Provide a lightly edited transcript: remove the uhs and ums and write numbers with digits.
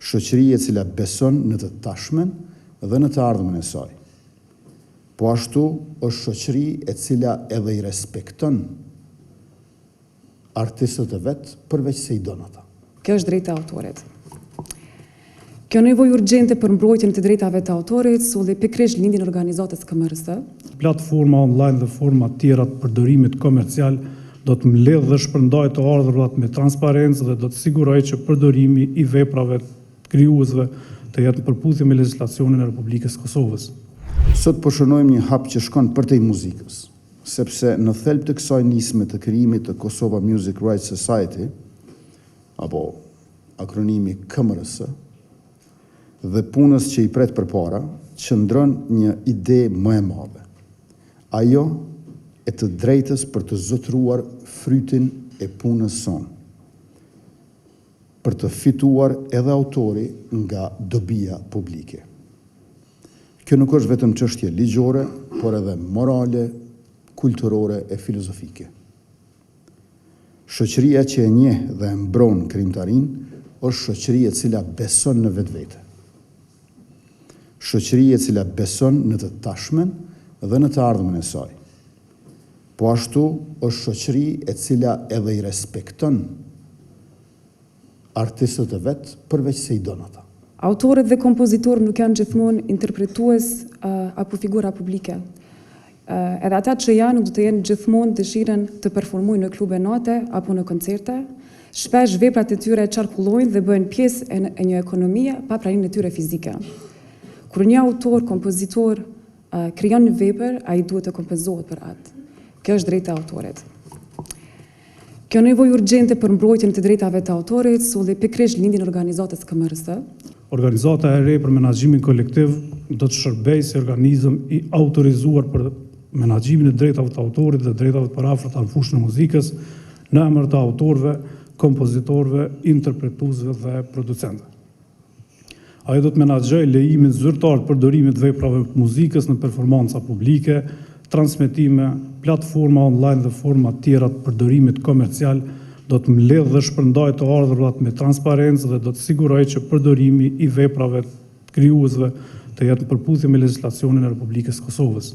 Shoqëri e cila beson në të tashmen dhe në të ardhmen e saj. Po ashtu është shoqëri e cila edhe i respekton artistët e vet përveç se i don ata. Kjo është drejta e autorit. Kjo nevojë urgjente për mbrojtjen e të drejtave të autorit solli pikërisht lindjen e organizatës KMRS. Platforma online dhe forma tjera të përdorimit komercial do të mbledhë dhe shpërndajë të ardhurat me transparencë dhe do të sigurojë që përdorimi i veprave të krijuesve të jetë në përputhje me legjislacionin e Republikës së Kosovës. Sot po shënojmë një hap që shkon përtej muzikës, sepse në thelb të kësaj nisme të krijimit të Kosova Music Rights Society, apo akronimi KMRS, dhe punës që i pret përpara, qëndron një ide më e madhe. Ajo e të drejtës për të zotëruar frytin e punës sonë, për të fituar edhe autori nga dobia publike. Kjo nuk është vetëm çështje ligjore, por edhe morale, kulturore e filozofike. Shoqëria që e njeh dhe e mbron krijimtarinë është shoqëri e cila beson në vetvete. Shoqëri e cila beson në të tashmen dhe në të ardhmen e saj. Po ashtu është shoqëri e cila edhe i respekton artistët e vet përveç se i don ata. Autorët dhe kompozitorët nuk janë gjithmonë interpretues apo figura publike. Edhe ata që janë nuk do të jenë gjithmonë dëshirën të performojnë në klube nate apo në koncerte. Shpesh veprat e tyre qarkullojnë dhe bëhen pjesë e një ekonomie pa praninë e tyre fizike. Kur një autor, kompozitor krijon një vepër, ai duhet të kompenzohet për atë. Kjo është drejta e autorit. Kjo nevojë urgjente për mbrojtjen e të drejtave të autorit solli pikërisht lindjen e organizatës KMRS. Organizata e re për menaxhimin kolektiv do të shërbejë si organizëm i autorizuar për menaxhimin e drejtave të autorit dhe drejtave të përafërta në fushën e muzikës, në emër të autorëve, kompozitorëve, interpretuesve dhe producentëve. Ajo do të menaxhojë lejimin zyrtar të përdorimit të veprave të muzikës në performanca publike, transmetime, platforma online dhe forma tjera të përdorimit komercial, do të mbledhë dhe shpërndajë të ardhurat me transparencë dhe do të sigurojë që përdorimi i veprave të krijuesve të jetë në përputhje me legjislacionin e Republikës së Kosovës.